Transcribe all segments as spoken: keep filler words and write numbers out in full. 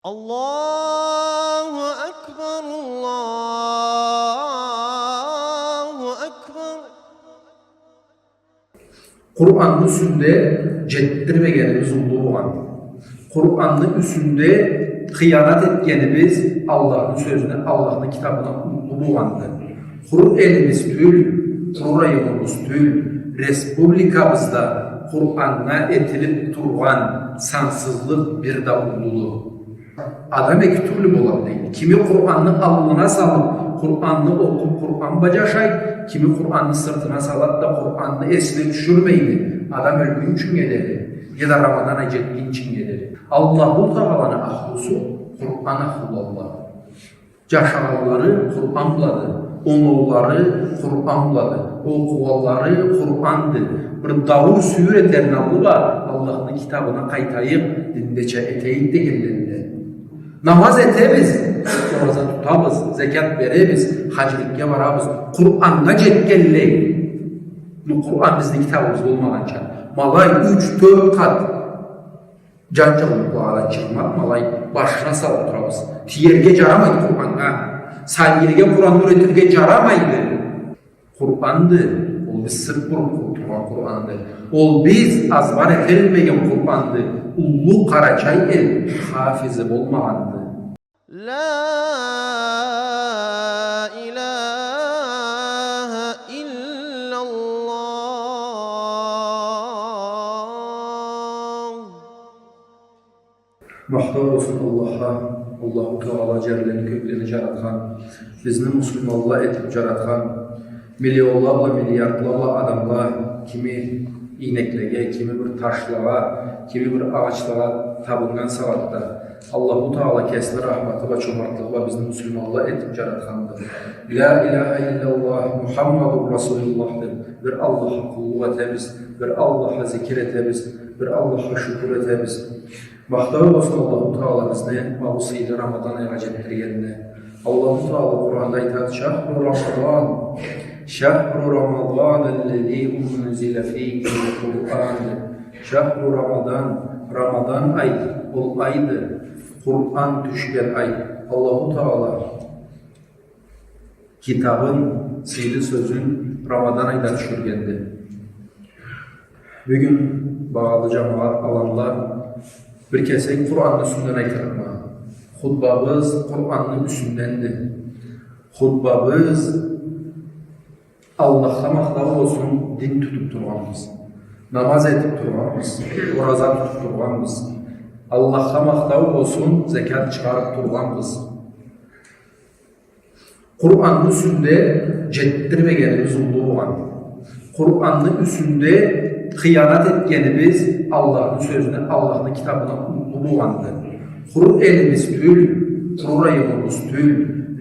الله أكبر، الله أكبر. Къуранны юсюнде джетдирмегенибиз уллу болгъан. Къуранны юсюнде хыянат этгенибиз Аллахны сёзюне, Аллахны китабына уллу болгъанды. Къуру элибиз тюл, къуру районубуз тюл, республикабызда Къураннга этилиб тургъан сансызлыкъ бир да уллуду. Адам эки тюрлю болады дейди. Кими Къуранны аллына салыб, Къуранны окъуб, Къуран бла джашайды, кими Къуранны сыртына салады да, Къуранны эсине тюшюрмейди. Адам ёлгюнчюннге дери, я да Рамадан ай джетгинчиннге дери. Аллаху Тааланы ахлусу Къуран ахлулады. Джашагъанлары Къуран блады, оноулары Къуран блады, окъугъанлары Къуранды. Бир дауур-сюйюр этерин аллы бла Аллахны китабына къайтайыкъ, диндеча этейик дегенлеринде. Намаз этебиз, ораза тутабыз, зекят беребиз, хаджиликге барабыз. Къураннга джетгенлей. Бу Къуран бизни китабыбыз болмагъанча. Ма алай юч, тёрт къат джан джыллыкълагъа чыкъмакъ, ма алай башына салыб турабыз. Тиерге джарамайды Къураннга. Сабийлеге Къуранны юретирге джарамайды. Къуранды, ол биз сырт буруб тургъан Къуранды. Ол биз азбар этерилмеген Къуранды. Уллу Къарачай эл хафизи болмагъанды. لا إله إلا الله. Махтау болсун Аллахха, Аллаху Таала джерлени, кёклени джаратхан, бизни муслиманла этиб джаратхан, миллионла бла, миллиардла бла адамла кими ийнеклеге, кими бир ташлагъа, кими бир агъачлагъа табыннган сагъатда, Аллаху Таала кесини рахматы бла, чомартлыгъы бла бизни муслиманла этиб джаратханды. Ля иляха илляллах, Мухаммадур Расулуллах деб, бир Аллахха къуллукъ этебиз, бир Аллахха зикир этебиз, бир Аллахха шукур этебиз. Махтау болсун Аллаху Таала бизни ма бу сыйлы Рамадан айгъа джетдиргенине. Аллаху Таала Къуранда айтады: شهر رمضان، شهر رمضان الذي أنزل فيه القرآن. شهر رمضان, Рамадан ай, ол айды, Къуран тюшген ай. Аллаху Таала китабын, сыйлы сёзюн Рамадан айда тюшюргенди. Бюгюн, багъалы джамагъат, аланла, бир кесек Къуранны юсюнден айтырыкъма. Хутбабыз Къуранны юсюнденди. Хутбабыз Аллахха махтау болсун, дин тутуб тургъанбыз. Намаз этиб тургъанбыз. Ораза тутуб тургъанбыз. Аллахха махтау болсун, зекят чыгъарыб тургъанбыз. Къуранны юсюнде джетдирмегенибиз уллу болгъан. Къуранны юсюнде хыянат этгенибиз Аллахны сёзюне, Аллахны китабына уллу болгъанды. Къуру элибиз тюл, къуру районубуз тюл,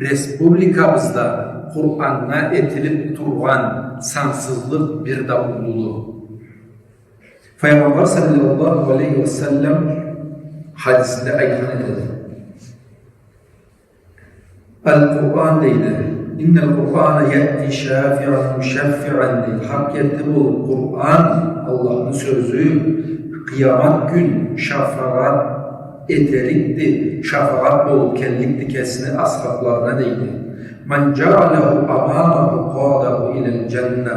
республикабызда Къураннга этилиб тургъан сансызлыкъ бир да уллуду. Файгъамбар саллаллаху алейхи ва саллам хадисинде айтхан этеди. Аль-Къуран дейди. إن القرآن يأتي شافعا مشفعا дейди. Хакъ керти болуб, Къуран, Аллахны сёзю, къыямат кюн шафагъат этерикди, шафагъат болуб келликди кесини асхабларына дейди. من جعله أمامه قاده إلى الجنة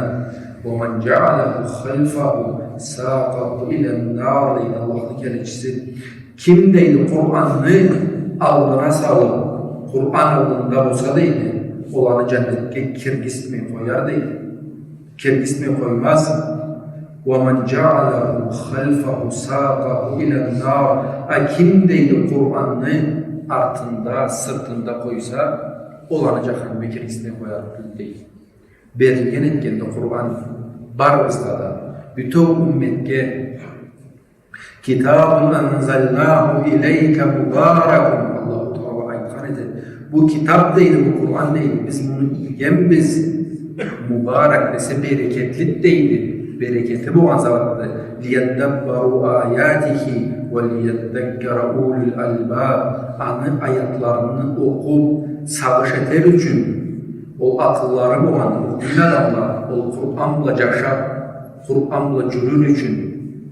ومن جعله خلفه ساقه إلى النار дейди Аллахны келечиси. Ким, дейди, Къуранны аллына салыб, Къуран аллында болса, дейди, ол аны джаннетге киргизтмей къояр, дейди. Киргизтмей къоймаз. ومن جعله خلفه ساقه إلى النار. А ким, дейди, Къуранны артында, сыртында къойса, ол аны джаханимге киргизтмей къояр, дейди. Берилген этгенди Къуран барыбызгъа да, бютеу умметге. كتاب أنزلناه إليك مبارك. Аллаху Таала айтхан эди. Бу китаб, дейди, бу Къуран, дейди, биз муну ийгенбиз. Мубарак десе, берекетлик, дейди. Берекети болгъан затды. ليدبروا آياته وليذكر أولو الألباب. Аны аятларыны окъуб, сагъыш этер ючюн, ол акъыллары болгъан муъмин адамла, ол Къуран бла джашаб, Къуран бла джюрюр ючюн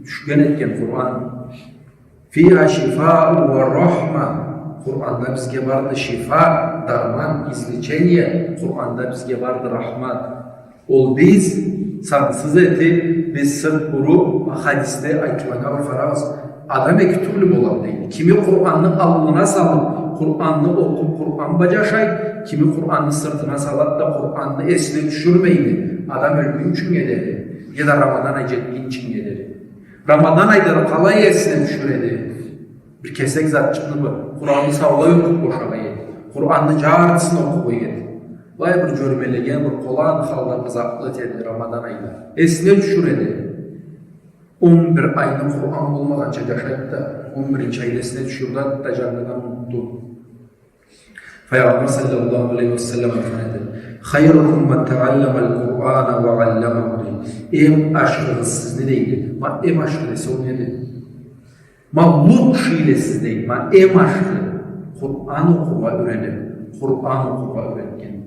тюшген этген Къуран. فيها شفاء ورحمة. Къуранда бизге барды шифа, дарман, излечение, Къуранда бизге барды рахмат. Ол биз сансыз этиб, биз сырт буруб, хадисде айтылгъаннга бир къарагъыз. Адам эки тюрлю болады, дейди. Кими Къуранны аллына салыб, Къуранны окъуб, Къуран бла джашайды, кими Къуранны сыртына салады да, Къуранны эсине тюшюрмейди. Адам ёлгюнчюнге дери, яда Рамадан ай джетгинчинге дери. Рамадан айда къалай эсине тюшюр эди? Бир кесек затчыкъны, бир Къуранны саулай окъуб бошагъан эди. Къуранны джартысын окъугъан эди. Былай бир джёрмелеген, бир къолан халда бир затла этерди Рамадан айда. Эсине тюшюр эди. Он бир айны Къуран болмагъанча джашайды да, он биринчи айда эсине тюшюрдю да, джангыдан унутду. Файгъамбар саллаллаху алейхи ва саллам айтхан эди: «Хайрукум ман таалламал Къурана ва алламаху», дейди. Эм ашхыгъыз сизни, дейди. Ма эм ашхы десе, ол неди? Ма лучшийле сиз, дейди. Ма эм ашхы. Къуран окъургъа юренген, Къуран окъургъа юретген.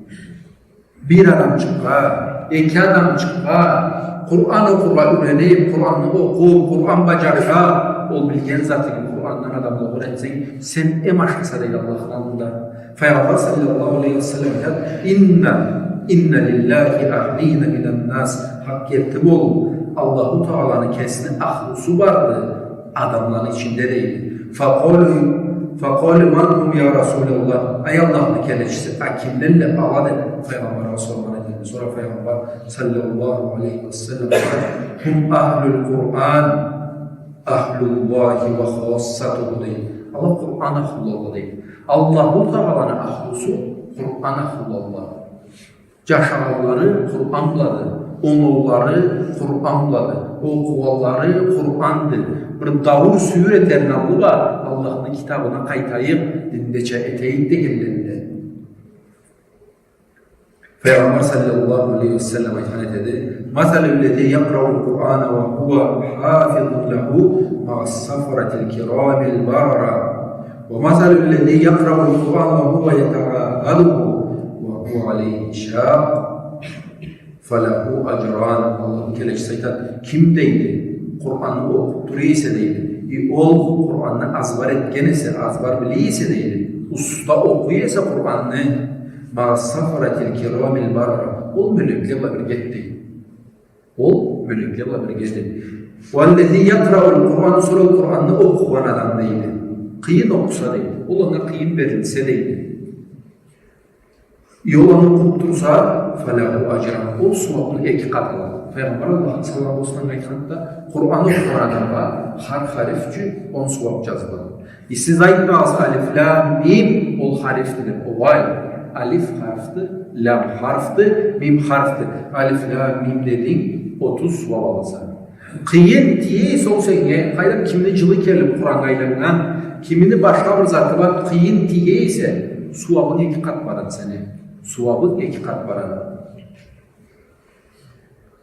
Бир адамчыкъгъа, эки адамчыкъгъа Къуран окъургъа юрениб, Къуранны окъуб, Къуран бла джашаб, ол билген затынгы Къурандан адамлагъа юретсенг, сен эм ашхыса, дейди, Аллахны аллында. Файгъамбар саллаллаху алейхи ва саллам айтады: «Инна, инна лиллахи ахлина минан нас». Хакъ герти болуб, Аллаху Тааланы кесини ахлусу барды адамланы ичинде, дейди. Факъалу, факъалу: «Ман хум, я Расулаллах?» Ай Аллахны келечиси, а кимлелле ала, деб, Файгъамбаргъа соргъан эдиле. Сора Файгъамбар саллаллаху алейхи ва саллам: «Хум ахлул Къуран, ахлуллахи ва хассатуху», дейди. Ала Къуран ахлулла, дейди. Аллаху Тааланы ахлусу, Къуран ахлулла. Джашагъанлары Къуран блады, оноулары Къуран блады, окъугъанлары Къуранды. Бир даур-сюйюр этерин аллы бла, Аллахны китабына къайтайыкъ, диндеча этейик дегенлеринде. Файгъамбар саллаллаху алейхи ва саллам айтхан этеди: «Масалу ллази якъраул Къурана ва хува хафизун лаху маас сафаратил кирамил барара». «Ва масалу ллази якъраул Къурана ва хува ятаахадуху ва хува алейхи шакъ, фалаху аджран». Аллахны келечиси айтады: «Ким, — дейди, — Къуранны окъуб тура эсе, — дейди, — и ол Къуранны азбар этген эсе, азбар биле эсе, — дейди, — уста окъуй эсе Къуранны, маас сафаратил кирамил барара, ол мёлекле бла бирге эди, — дейди. — Ол мёлекле бла бирге эди. Валлази якъраул Къурана», сора ол Къуранны окъугъан адам, дейди, къыйын окъуса, дейди, ол анга къыйын берилсе, дейди, и ол аны окъуб турса, «фалаху аджран», ол сууабны эки къаты алады. Файгъамбар, Аллахны саламы болсун анга, айтханды да, Къуранны окъугъан адамгъа хар хариф ючюн он сууаб джазылады. И сиз айтмагъыз: «Алиф, лам, мим, ол харифди», деб. Огъай, алиф харфды, лам харфды, мим харфды. Алиф, лам, мим дединг, отуз сууаб аласа. Къыйын тие эсе ол сеннге, къайдам, кимини джылы келиб Къураннга айланнган, кимини башха бир заты бар, къыйын тие эсе, сууабынг эки къат барады сени. Сууабынг эки къат барады.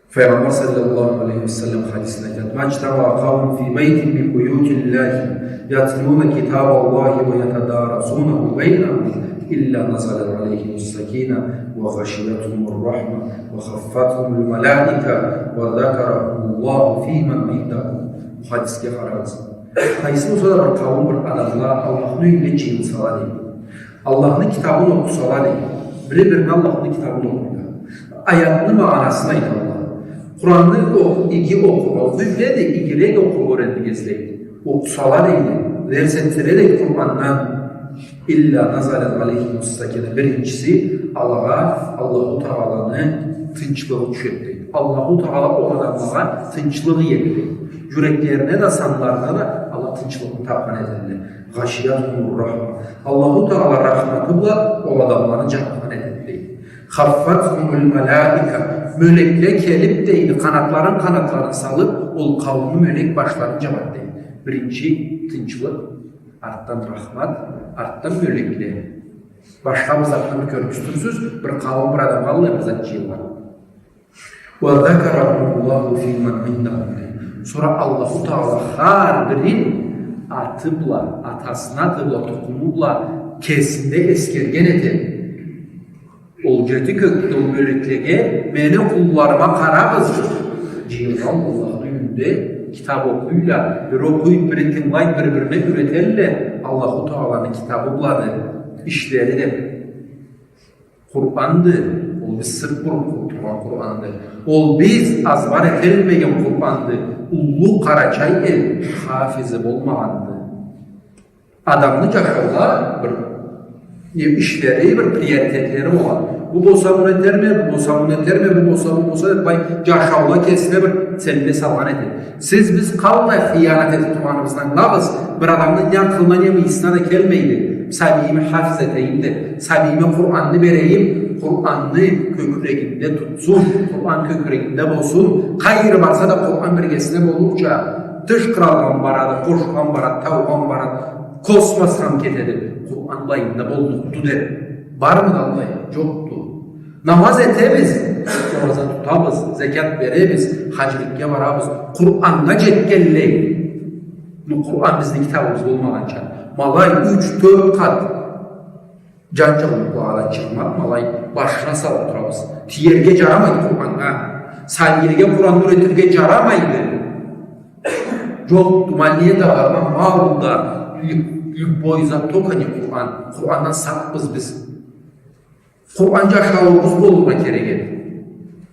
Файгъамбар саллаллаху алейхи ва саллам хадисинде айтады: «Ма иджтамаа къаумун фи байтин мин буютиллахи ятлуна китабаллахи ва ятадарасунаху байнахум илла назалат алейхимус сакина ва гъашиятхумур рахма ва хаффатхумул малаика ва закарахумуллаху фиман индаху». Бу хадисге къарагъыз. Къайсы болса да бир къауум, бир адамла Аллахны юйюнде джыйылсала, дейди. Аллахны китабын окъусала, дейди. Бири-бирине Аллахны китабын окъуйла. Аятны магъанасын айталла. Къуранны окъ-, иги окъургъа, бюлле да игирек окъургъа юйренирге излейди. Окъусала, дейди. Дерс этселе, дейди, Къурандан. Илла назалат алейхимус сакина. Биринчиси, алагъа Аллаху Тааланы тынчлыгъы тюшеди, дейди. Аллаху Таала ол адамлагъа тынчлыкъ иеди, дейди. Джюреклерине да, санларына да ала тынчлыкъны тапхан этедиле. Гъашиятхумур рахма. Аллаху Таала рахматы бла ол адамланы джабхан этеди, дейди. Хаффатхумул малаика. Мёлекле келиб, дейди, къанатларын, къанатларын салыб, ол къауумну мёлек башларын джабады, дейди. Биринчи тынчлыкъ, артдан рахмат, артдан мёлекле. Башха бир затны бир кёргюзтюрсюз, бир къауум, бир адамгъа аллай бир зат джыйылгъан. Ва закарахумуллаху фиман индаху. Сора Аллаху Таала хар бирин аты бла, атасыны аты бла, тукъуму бла кесинде эсгерген этеди. Ол джети кёкде ол мёлеклеге, мени къулларыма къарагъыз, джыйылгъан Аллахны юйюнде Китаб окъуйла, бири окъуйду, бири тынгылайды, бир-бирине юретелле. Аллаху Тааланы китабы былады ишлери да. Къуранды, ол биз сырт буруб тургъан Къуранды. Ол биз азбар этелмеген Къуранды. Уллу Къарачай эл хафизи болмагъанды. Адамны джашауда бир, не, ишлери, бир приоритетлери болады. Бу болса муну этерме, бу болса муну этерме, бу болса, бу болса, деб, былай джашауда кесине бир целле салгъан этеди. Сиз, биз къаллай хыянат этиб тургъаныбызны ангылагъыз, бир адамны не акъылына, не мыйысына да келмейди. Сабийими хафиз этейим деб, сабийиме Къуранны берейим, Къуранны кёкюрегинде тутсун, Къуран кёкюрегинде болсун, къайры барса да Къуран биргесине болурча, тыш къралгъа барады, къошха барады, таугъа барады, космосха кетеди. Къуран былайында боллукъду деб. Бармыды аллай? Джокъду. Намаз этебиз, ораза тутабыз, зекят беребиз, хаджиликге барабыз. Къураннга джетгенлей. Бу Къуран бизни китабыбыз болмагъанча. Ма алай юч, тёрт къат джан джыллыкълагъа чыкъмакъ, ма алай башына салыб турабыз. Тиерге джарамайды Къураннга. Сабийлеге Къуранны юретирге джарамайды. Джокъду, ма алай да бар, ма алай да, лю-, любой зат, только не Къуран. Къурандан сакъбыз биз. Къуран джашауубуз болургъа керек эди.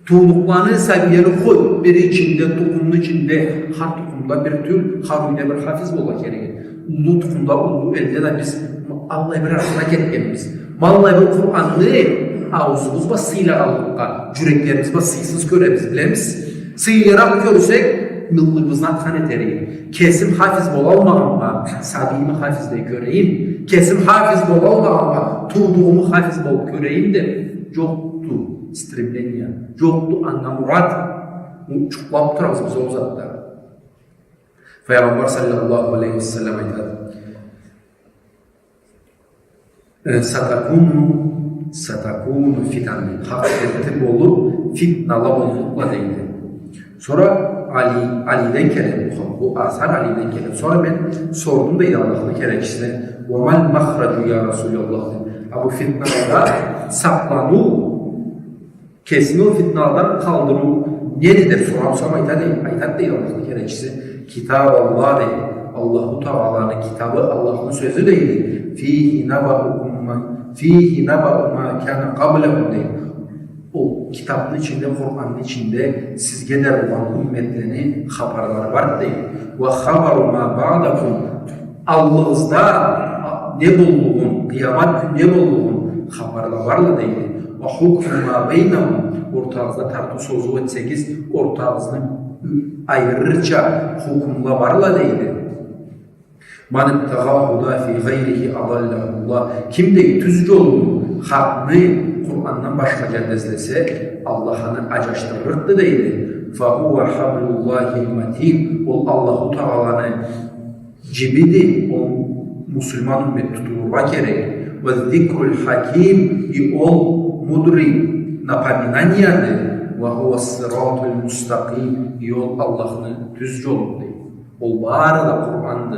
Туудукъланы, сабийлени къой, бир ичинде, тукъумну ичинде, хар тукъумда бир тюл, хар юйде бир хафиз болургъа керек эди. Уллу тукъумда, уллу элде да биз аллай бир артына кетгенбиз. Ма аллай бир Къуранны аузубуз бла сыйлагъанлыкъгъа, джюреклерибиз бла сыйсыз кёребиз, билемиз. Сыйлыракъ кёрсек, мыллыгъыбызны атхан этерик. Кесим хафиз болалмагъанма, сабийими хафиз да кёрейим. Кесим хафиз болалмагъанма, туудугъуму хафиз болуб кёрейим деб, джокъду стремление, джокъду анга мурат. Джукълаб турабыз биз ол затда. Файгъамбар саллаллаху алейхи ва саллам айтады: Э, сатакуну, сатакуну фитан, хакъ керти болуб, фитнала боллукъла, дейди. Сора Али, Алиден келеди бу, бу асар Алиден келеди. Сора мен сордум, дейди, Аллахны келечисине: «Ва мал махраджу, я Расулаллах?» — деб. А бу фитналардан сакъланыу, кесини ол фитналадан къалдырыу неди деб сорсам, айтады, айтады, дейди, Аллахны келечиси: «Китаб Аллах», — дейди. Аллаху Тааланы китабы, Аллахны сёзю, дейди. «Фихи набаукум ма, фихи набау ма кана къаблакум», — дейди. Ол китабны ичинде, Къуранны ичинде сизге да болгъан умметлени хапарлары бар, дейди. «Ва хабару ма баъдакум», аллыгъызда, а, не боллугъун, къыямат кюн не боллугъун хапарла барла, дейди. «Ва хукму ма бейнахум», ортагъызда тартыу-созуу этсегиз, ортагъызны айырырча хукмла барла, дейди. «Ман ибтагъа худа фи гъайрихи адаллахуллах». Ким, дейди, тюз джолну, хакъны Къурандан башха джерде излесе, Аллах аны аджашдырырыкъды, дейди. «Фахува хаблуллахил матин». Ол Аллаху Тааланы джибиди, ол муслиман уммет тутулургъа керек. «Ва зикрул хаким», и ол мудрый напоминанияды. «Ва хува сиратул мустакъим», и ол Аллахны тюз джолуду. Ол бары да Къуранды.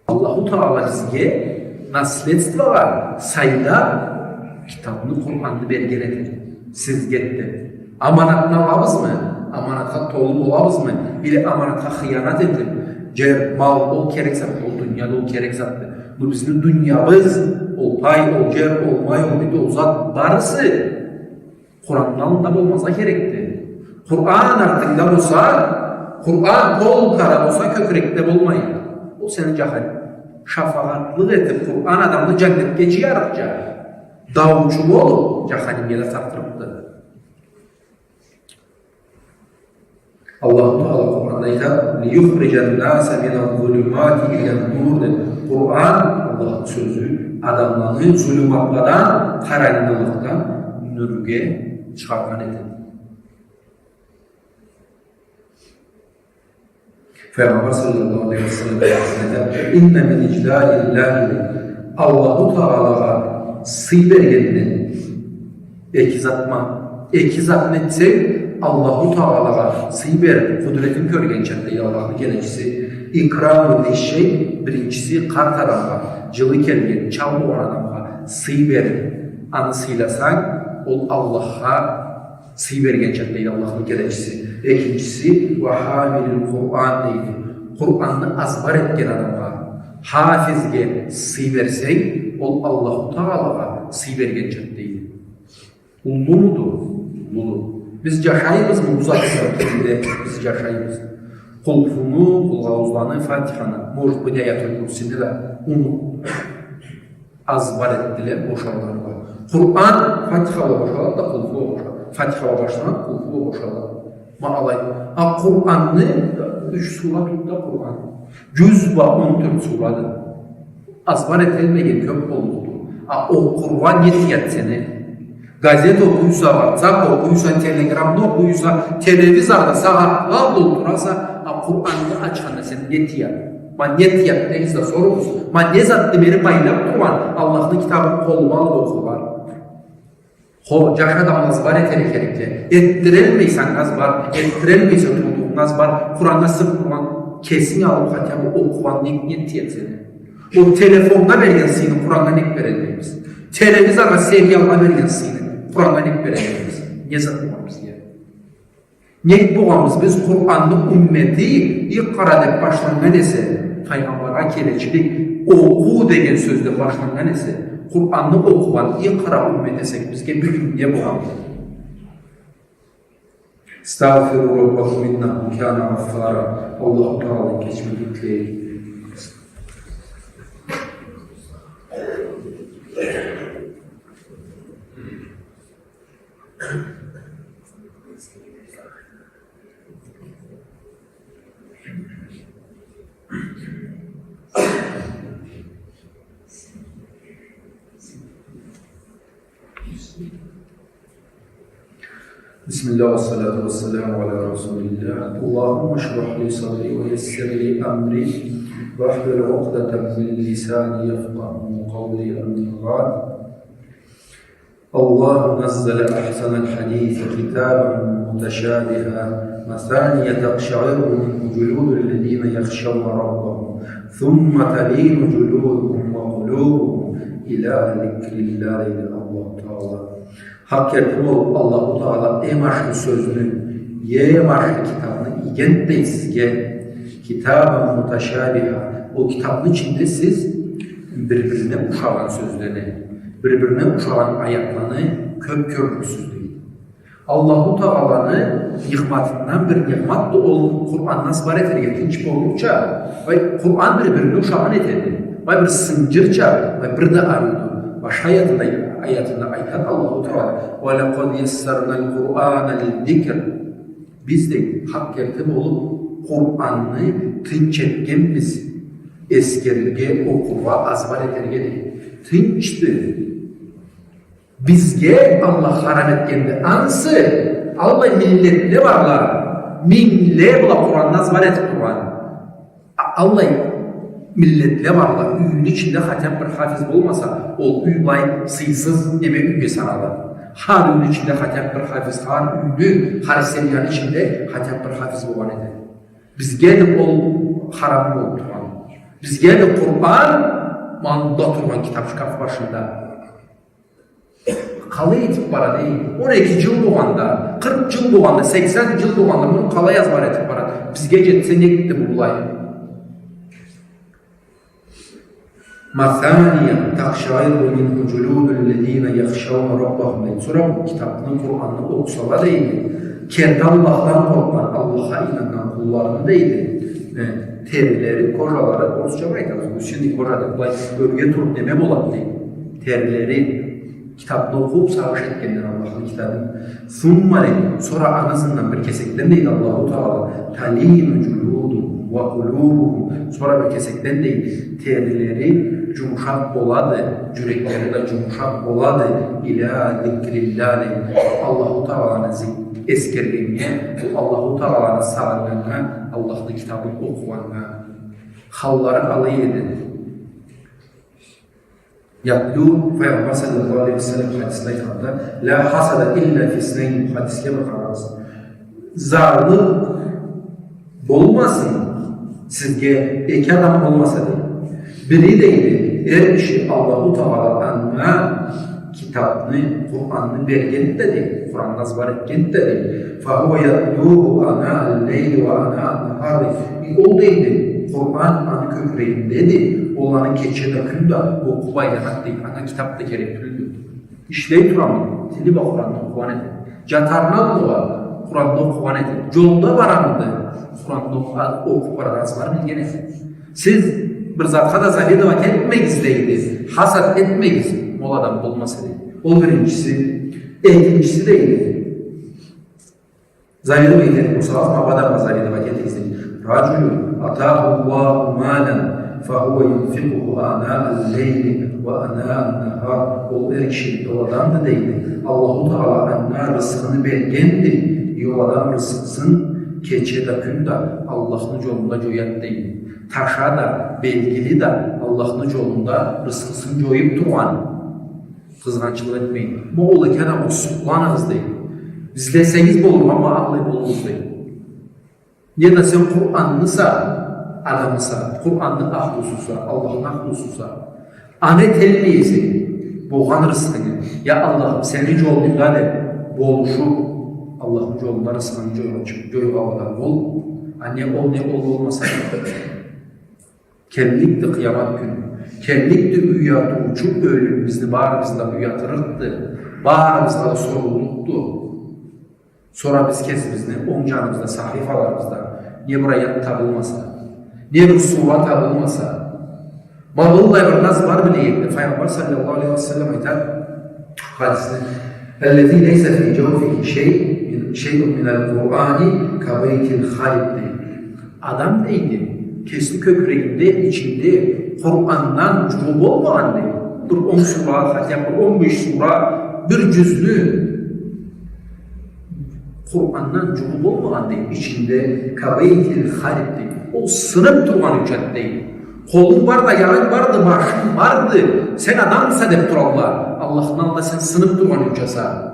Аллаху Таала бизге наследствогъа, сайда китабны, Къуранны берген эди. Сизге эди. Аманатны алабызмы? Аманатха толу болабызмы? Или аманатха хыянат этиб, джер, мал ол керек затды, ол дуния да ол керек затды. Бу бизни дуниябыз, ол пай, ол джер, ол май, ол бит, ол зат барысы Къуранны аллында болмазгъа керекди. Къуран артынгда болса, Къуран полкада болса, кёкюрекде болмайды. Ол сени джаханим. Шафагъатлыкъ этиб, Къуран адамны джаннетге джыярыкъча, даучу болуб, джаханимге да тартдырыкъды. Аллаху Таала Къуранда айтады: «Лиюхриджан наса миназ-зулумати илан-нур», — деб. Къуран, Аллахны сёзю, адамланы зулуматладан, къарангылыкъдан нюрге чыгъаргъан этеди. Файгъамбар саллаллаху алейхи ва саллам айтады: «Инна мин иджлалиллахи», Аллаху Таалагъа сый бергенден эки затма, эки затны этсенг, Аллаху Таалагъа сый бериб, къудретин кёргенча, дейди Аллахны келечиси. «Икраму зиш-шайх», биринчиси, къарт адамгъа, джылы келген, чал болгъан адамгъа сый бериб, аны сыйласанг, ол Аллахха сый бергенча, дейди Аллахны келечиси. Экинчиси, «Ва хамилил Къуран» дейди. Къуранны азбар этген адамгъа, хафизге сый берсенг, ол Аллаху Тагъалагъа сый бергенчады дейди. Уллумуду? Уллуду. Биз джашайбызмы бу затны ичинде? Биз джашайбыз. Къулхуну, къулгъаузланы, Фатиханы, может быть, Аятуль Курсини да унут-, азбар этдиле, бошалгъанла. Къуран Фатиха бла бошалады да, Къулху бла бошалады. Фатиха бла башланады, Къулху бла бошалады. Ма алай. А Къуранны, юч сура тутду Къуран. Джюз бла он тёрт сурады. Азбар эталмагъан кёб боллукъду. А окъургъа не тыяды сени? Газет окъуйса, WhatsApp окъуйса, Telegram окъуйса, телевизорда сагъатла бла олтураса, а Къуранны ачханда сени не тыяды? Ма не тыяды дегиз да соругъуз. Ма не затды мени байлаб тургъан Аллахны китабын къолума алыб окъургъа? Хо, джаш адам азбар этерге керекди. Этдиралмайса азбар, этдиралмайса туудугъунга азбар, Къураннга сынг тургъан, кесинг алыб хотя бы окъугъан не, не тыяды сени? Ол телефоннга берген сыйны Къураннга нек бералмайбыз? Телевизоргъа, сериалгъа берген сыйны Къураннга нек бералмайбыз? Не зат болгъан бизге? Нек болгъанбыз биз Къуранны уммети? Икъра деб башланнган эсе, файгъамбаргъа келечилик, окъу деген сёзден башланнган эсе, Къуранны окъугъан икъра уммет эсек, бизге бюгюн не болгъанды? Астагъфиру Раббакум иннаху кана гъаффара. Аллаху Тагъаладан кечмеклик тилейик. بسم الله والصلاة والسلام على رسول الله. اللهم اشرح لي صدري ويسر لي أمري واحلل عقدة من لساني يفقهوا قولي. أما بعد. الله نزل أحسن الحديث كتابا متشابها مثاني تقشعر منه جلود الذين يخشون ربهم ثم تلين جلودهم وقلوبهم إلى ذكر الله. Аллаху Тагъала. Хакъ керти болуб, Аллаху Тагъала эм ашхы сёзню, эм ашхы китабны ийгенди дейди сизге. Китабан муташабиха. Ол китабны ичинде сиз бир-бирине ушагъан сёзлени, бир-бирине ушагъан аятланы кёб кёрюрсюз дейди. Аллаху Тагъаланы нигъматындан бир нигъматды ол Къуранны азбар этерге тынч болурча, вай, Къуран бир-бирине ушагъан этеди. Вай, бир сынджырча, вай, бир да ариуду. Башха аятында, аятында айтады Аллаху Тагъала: «Ва лакъад яссарнал Къурана лиззикр». Биз, дейди, хакъ керти болуб, Къуранны тынч этгенбиз эсгерирге, окъургъа, азбар этерге, дейди. Тынчды. Бизге Аллах харам этгенди. Ансы аллай миллетле барла, мингле бла Къуранны азбар этиб тургъан. А-, аллай миллетле барла, юйню ичинде хотя б бир хафиз болмаса, ол юй былай сыйсыз неме юйге саналады. Хар юйню ичинде хотя б бир хафиз, хар юйню, хар семьяны ичинде хотя б бир хафиз болгъан эди. Бизге да ол харам болуб тургъан. Бизге да Къуран мында тургъан китаб шкаф башында. Къалай этиб барады, эй? Он эки джыл болгъанда, къыркъ джыл болгъанда, сексен джыл болгъанда, муну къалай азбар этиб барады? Бизге джетсе, нетди бу былай? Масания такъшаирру минху джулудуллазина яхшауна раббахум, дейди. Сора бу китабны, Къуранны окъусала, дейди, керти Аллахдан къоркъгъан, Аллахха ийнаннган къулларыны, дейди, э, терилери, кожалары, орусча айтабыз, гусиный кожа деб, былай ёрге туруб неме болады, дейди. Терилери, китабны окъуб, сагъыш этгенден Аллахны китабын. Сумма, дейди, сора аны ызындан бир кесекден, дейди Аллаху Тагъала, талину джулудухум ва къулубухум. Сора бир кесекден, дейди, терилери джумушакъ болады, джюреклери да джумушакъ болады. Иля зикрилля, дейди. Аллаху Тагъаланы зик-, эсгергеннге, Аллаху Тагъаланы сагъыннганнга, Аллахны китабын окъугъаннга. Халлары алай эди. Ятлу, Файгъамбар саллаллаху алейхи ва саллам хадисде айтханда, «Ля хасада илля фиснейни», бу хадисге бир къарагъыз. Зарлыкъ болмасын сизге эки адам болмаса, дейди. Бири, дейди, эр киши Аллаху Тагъала анга кит-, китапны, Къуранны бергенди да, дейди, Къуранны азбар этгенди да, дейди. فهو يتلوه آناء الليل وآناء النهار, дейди. Ол, дейди, Къуран аны кёкюрегиндеди, ол аны кече да, кюн да окъуб айланады, дейди. Анга китаб да керек тюлдю. Ишлей турады, тили бла Къуранны окъугъан этеди. Джатарындан уа Къуранны окъугъан этеди. Джолда барады, Къуранны окъу-, окъуб барады, азбар билген этеди. Сиз бир затха да завидовать этмегиз, дейди. Хасад этмегиз, ол адам болмаса, дейди. Ол биринчиси. Экинчиси, дейди, завидовать этиб турсагъыз, ма бу адамгъа завидовать этигиз, дейди. رجل آتاه الله مالا فهو ينفقه آناء الليل وآناء النهار. Ол эр киши, ол адамды, дейди, Аллаху Тагъала анга рысхыны бергенди. Э, ол адам рысхысын кече да, кюн да Аллахны джолунда джояды, дейди. Таша да, белгили да, Аллахны джолунда рысхысын джоюб тургъан. Къызгъанчлыкъ этмейин. Ма ол эки адамгъа сукъланыгъыз, дейди. Излесегиз болургъа, ма аллай болугъуз, дейди. Не да сен Къуранныса адамыса, Къуранны ахлусуса, Аллахны ахлусуса, аны эталмай эсенг, болгъан рысхынгы, я Аллахым, сени джолунгда деб болушуб, Аллахны джолунда рысхынгы джойгъан, джойгъан адам бол, а не ол, не ол болмаса. Келликди къыямат кюн. Келликди уятыучу ёлюм, бизни барыбызны да уятырыкъды. Барыбызгъа да соруллукъду. Сора биз кесибизни онг джаныбызда, сахифаларыбызда не бир аят табылмаса, не бир сура табылмаса, ма быллай бир нас бар билейик. Файгъамбар саллаллаху алейхи ва саллам айтады хадисни: الذي ليس في جوفه شيء، شيء من القرآن كبيت خرب, дейди. Адам, дейди, кесини кёкюрегинде, ичинде Къурандан джугъу болмагъан, дейди. Бир он сура, хотя бы он беш сура, бир джюзню Къурандан джугъу болмагъан, дейди, ичинде كبيت خرب, дейди. Ол сыныб тургъан юйчады, дейди. Къолунг бар да, аягъынг барды, башынг барды, сен адамса деб туралла. Аллахны аллында сен сыныб тургъан юйчаса.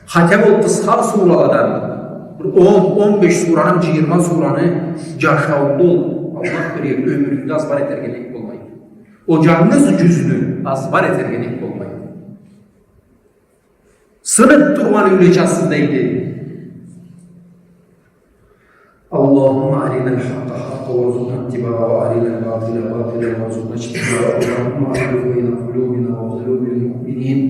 Хотя бы ол къысха сураладан бир он, он беш сураны, джыйырма сураны джашауунгда ол Аллах берген ёмюрюнгде азбар этерге нек болмайды? Ол джангыз джюзню азбар этерге нек болмайды? Сыныб тургъан юйчасыз, дейди. اللهم أرنا الحق حقا وارزقنا اتباعه، وأرنا الباطل باطلا وارزقنا اجتنابه. اللهم ألف بين قلوبنا وقلوب المؤمنين.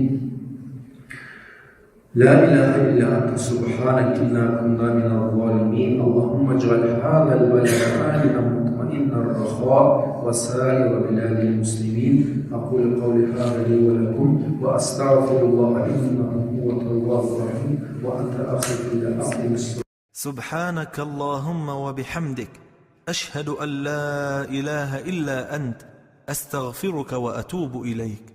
لا إله إلا أنت سبحانك إنا كنا من الظالمين. اللهم اجعل هذا البلد آمنا مطمئنا رخاء وسائر بلاد المسلمين. أقول قولي هذا لي ولكم وأستغفر الله إنه هو التواب الرحيم. وأنت أخي في الله أقم الصلاة. سبحانك اللهم وبحمدك، أشهد أن لا إله إلا أنت، أستغفرك وأتوب إليك.